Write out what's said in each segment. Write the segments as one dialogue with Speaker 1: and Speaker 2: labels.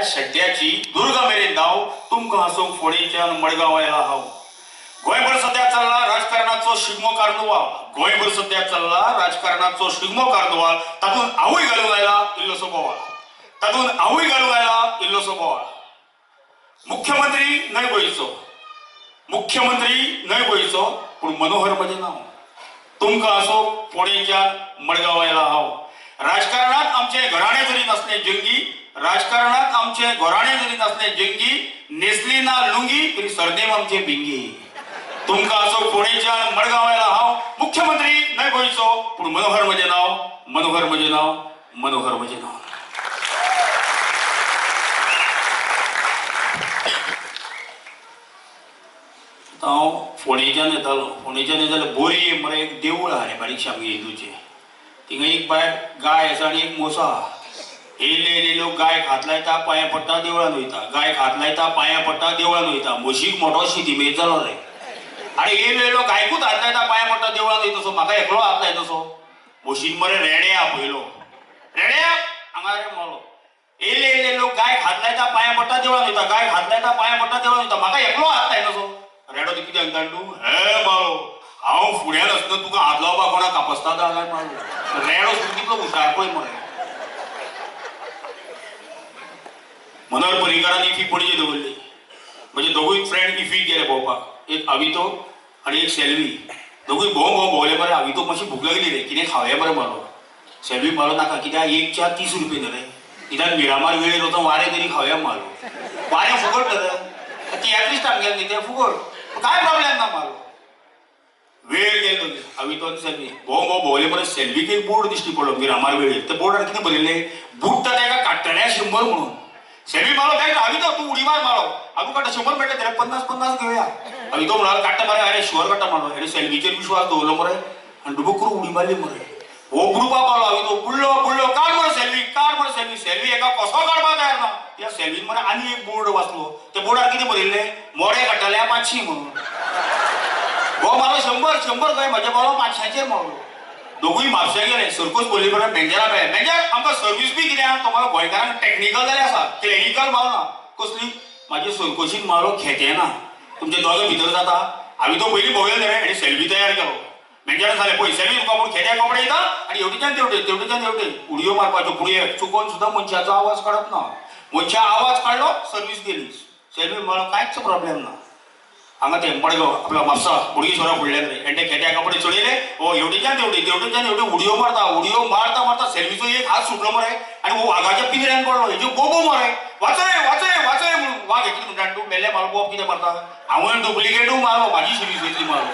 Speaker 1: शेड्ड्याची दुर्गा मेरेन धांव, तुमकां हांसूंक फोंडेच्यान मडगांव आयला हांव. गोंयभर सध्या चल्ला राजकारणाचो शिगमो कार्नुवाल, गोंयभर सध्या चल्ला राजकारणाचो शिगमो कार्नुवाल, तातूंत हांवूय घालूंक आयला इल्लोसो बोवाळ, तातूंत हांवूय घालूंक आयला इल्लोसो बोवाळ. मुख्यमंत्री न्हय गोंयचो, मुख्यमंत्री न्हय गोंयचो, पूण मनोहर म्हजें नांव, तुमकां हांसूंक फोंडेच्यान मडगांव आयला हांव. राजकारणात आमचें घराणें जरी नासलें जंगी, राजकारणात आमचें घराणें जरी नासलें जंगी, नेसली ना लुंगी तरी सरनेम आमचें भिंगी. तुमकां हांसूंक फोंडेच्यान मडगांव आयला हांव, मुख्यमंत्री न्हय गोंयचो, पूण मनोहर म्हजें नांव, मनोहर म्हजें नांव, मनोहर म्हजें नांव. हांव फोंडेच्यान येतालो, फोंडेच्यान येतालो बोरये मरे एक देवूळ आहा रे बारीकशें आमगे हिंदूचें, थिंगा एक भायर गाय आसा आनी एक मोसो आहा. येयले येयले लोक गायक हात लायता पांयां पडटा देवळान वयता, गायक हात लायता पांयां पडटा देवळान वयता. म्हशीक मोटो शितिमेज जालो रे. आनी येयलो येयलो गायकूच हात लायता पांयां पडटा देवळान वयता सो म्हाका एकलो हात लायता सो म्हशीन मरे रेड्या पयलो रेड्या हांगा रे मोलो. येयले येयले लोक गायक हात लायता पांयां पडटा देवळान वयता, गायक हात लायता पांयां पडटा देवळान वयता, म्हाका एकलो हात लायता सो रेडो कित्याक दांडू हे मालो हांव फुड्यान आसतना तुका हात लावपाक कोणाक कापस्ता काय मालो. रेडो सुद्दां कितलो हुशार पळय मरे. मनोहर पर्रीकारान इफी पणजे दवरली. म्हणजे दोगूय फ्रेंड इफीक गेले भोंवपाक, एक आवितो आनी एक सेल्वी. दोगूय भोंव भोंव भोंवले मरे. आवितो मातशी भूक लागली रे, कितें खावया मरे मालो. सेल्वी मालो नाका, कित्याक एक च्या 30 रुपये न्हय रे, कित्याक मिरामार वेळेर वचोन वारें तरी खावया मालो. वारें फुकट न्हय रे, तियात्रिस्ट आमगेले न्ही ते फुकट, काय प्रॉब्लेम ना मालो. वेळ गेलो आवितो आनी सेल्वी भोंव भोंव भोंवले मरे. सेल्वीक एक बोर्ड दिश्टी पडलो मिरामार वेळेर, त्या बोर्डार कितें बरयल्लें, बुडटा ताका काडटल्या 100 म्हणून. सेल्वी मालो बॅग आवितो तूं उडी मार मालो, आमी काडटा 100 मेळटा जाल्यार 50 50 घेवया. आवितो म्हणालो काडटा मरे, अरे शुअर काडटा मालो. आनी सेल्वीचेर विश्वास दवरलो मरे आनी डुबूक करून उडी मारली मरे. हो बुडपा पावलो आवितो, बुडलो बुडलो, काड मरे सेल्वी, काड मरे सेल्वी. सेल्वी एका कसो काडपा तयार ना. त्या सेल्वीन मरे आनी एक बोर्ड वाचलो, त्या बोर्डार कितें बरयल्लें, मोडे काडटल्या 500 म्हणून. हो मालो 100 100 खंय म्हज्या पावलो 500चेर मावलो. दोगूय म्हापशा गेले, सर्कूच बोलली बरें मॅनेजरा मेळ्ळें. मॅनेजर आमकां सर्वीस बी कितें आहा, तो म्हाका गोंयकारांक टॅक्निकल जाल्यार आसा, क्लेरिकल माल ना. कसली म्हाजी सर्कोशीन मालो खेतें ना, तुमचे दोगां भितर जाता. हांवें तो पयलीं भोंवयलो रे आनी सेल्वी तयार केलो. मॅनेजरान सांगलें पळय सेल्वी तुका पूण खेत्या कपडे येता आनी हेवटेच्यान तेवटेन तेवटेच्यान हेवटेन उडयो मारपाच्यो, पूण चुकोन सुद्दां मनशाचो आवाज काडप ना. मनशा आवाज काडलो सर्वीस गेली. सेल्वी मालो कांयच प्रॉब्लेम ना. हांगा ते मडगांव आपल्या म्हापसा बोडगेश्वरा फुडल्यान रे, आनी ते खेत्या कपडे चडयले, हो हेवटेच्यान तेवटेन तेवटेच्यान हेवटेन उडयो मारता, उडयो मारता मारता सेल्वीचो एक हात सुटलो मरे आनी हो वागाच्या पिंजऱ्यान पडलो. हेज्यो बोबो मरे, वाचय वाचय वाचय म्हणून. वाग कितें म्हणटा तूं मेल्ल्या मालो बोब कितें मारता, हांवें डुप्लिकेटूय मारलो, म्हाजी सर्वीस वयतली मारलो.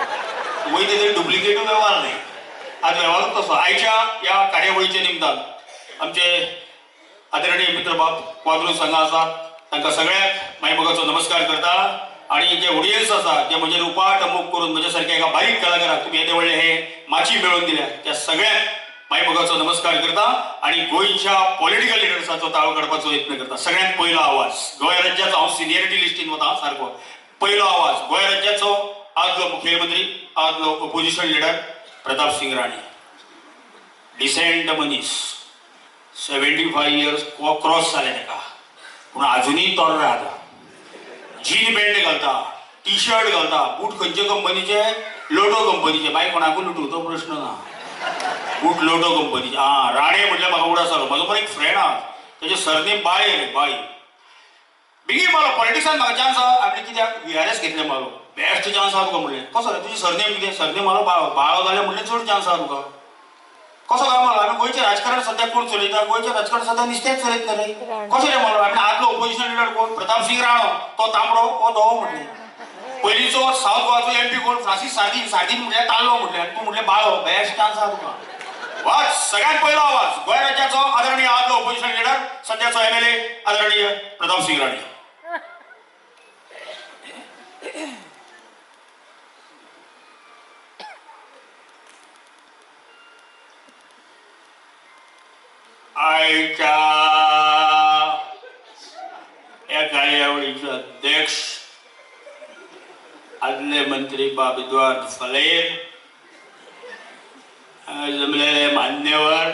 Speaker 1: वयता थंय डुप्लिकेटूय वेव्हार न्हय, आज वेव्हारूच तसो. आयच्या ह्या कार्यावळीच्या निमतान आमचे आदरणीय मित्र बाब क्वाद्रूस हांगा आसात, तांकां सगळ्यांक मायमोगाचो नमस्कार करता. आणि जे ऑडियन्स आसा जे म्हजेर उपाट मोग करून म्हज्या सारक्या एका बारीक कलाकाराक तुमी येदे व्हडले हे माची मेळोवन दिल्या त्या सगळ्यांक मायमोगाचो नमस्कार करता आणि गोंयच्या पॉलिटिकल लिडर्साचो ताळो काडपाचो यत्न करता. सगळ्यांत पयलो आवाज गोंय राज्याचो, हांव सिनियरिटी लिस्टीन वता सारको, पयलो आवाज गोंय राज्याचो आदलो मुखेलमंत्री, आदलो opposition leader Pratap Singh Rane. Decent मनीस, 75 इयर्स क्रॉस जाले ताका, पूण आजुनूय तोर्रा आतां. जीन पॅन्ट घालता, टी शर्ट घालता, बूट खंयचे कंपनीचे, लोटो कंपनीचे, मागीर कोणाकूय लुटू तो प्रश्न ना, बूट लोटो कंपनीचे. आं राणे म्हटल्यार म्हाका उडास जालो. म्हजो पण एक फ्रेंड आहा, तेजे सरनेम बाळे रे, बाळे. बेगीन मालो पॉलिटिक्सान म्हाका चान्स आहा. आमी कित्याक VRS घेतले मालो, बेस्ट चान्स आहा तुका म्हणलें. कसो रे तुजें सरनेम कितें? सरनेम मालो बाळो, बाळो जाल्यार म्हणलें चड चान्स आहा तुका. कसो काय मालो? आमी गोंयचें राजकारण सद्याक कोण चलयता? गोंयचें राजकारण सद्या निस्तेंच चलयता रे. कशें रे मालो? आमी आदलो ओपोजिशन लिडर कोण? प्रताप सिंग राणो, तो तांबडो, हो धवो म्हणलें. पयलींचो सावथ गोवाचो MP कोण? फ्रांसीस सार्दीन, सार्दीन म्हणल्यार ताल्लो म्हणलें आनी तूं म्हणलें बाळो, बेस्ट चान्स आहा तुका. वाच सगळ्यांत पयलो आवाज गोंय राज्याचो आदरणीय आदलो ओपोजिशन लिडर, सद्याचो MLA आदरणीय प्रताप सिंग राणे. आयच्या ह्या कार्यावळीचो अध्यक्ष आदले मंत्री बाब एदुआर्द फालेर, जमलेले मान्यवर,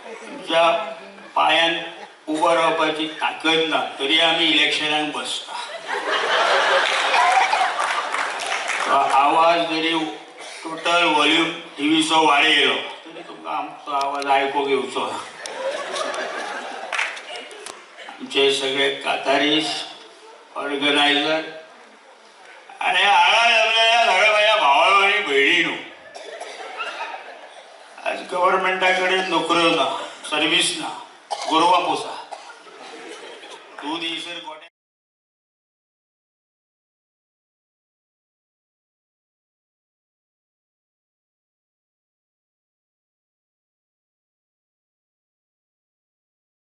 Speaker 1: तुमच्या पायान उबो रावपाची ताकद ना तरी आमी इलेक्शनाक बसता. आवाज जरी टोटल वॉल्यूम टीव्हीचो वाडयलो तरी तुमकां आमचो आवाज आयकूंक येवचो ना. आमचे सगळे कातारीस ऑर्गनायझर आनी हांगा जमलेल्या सगळ्या माझ्या भावानो आनी भयणीनो, आज गव्हर्मेंटा कडेन नोकऱ्यो ना, सर्वीस ना, गोरवां पोसा, दूद येयसर.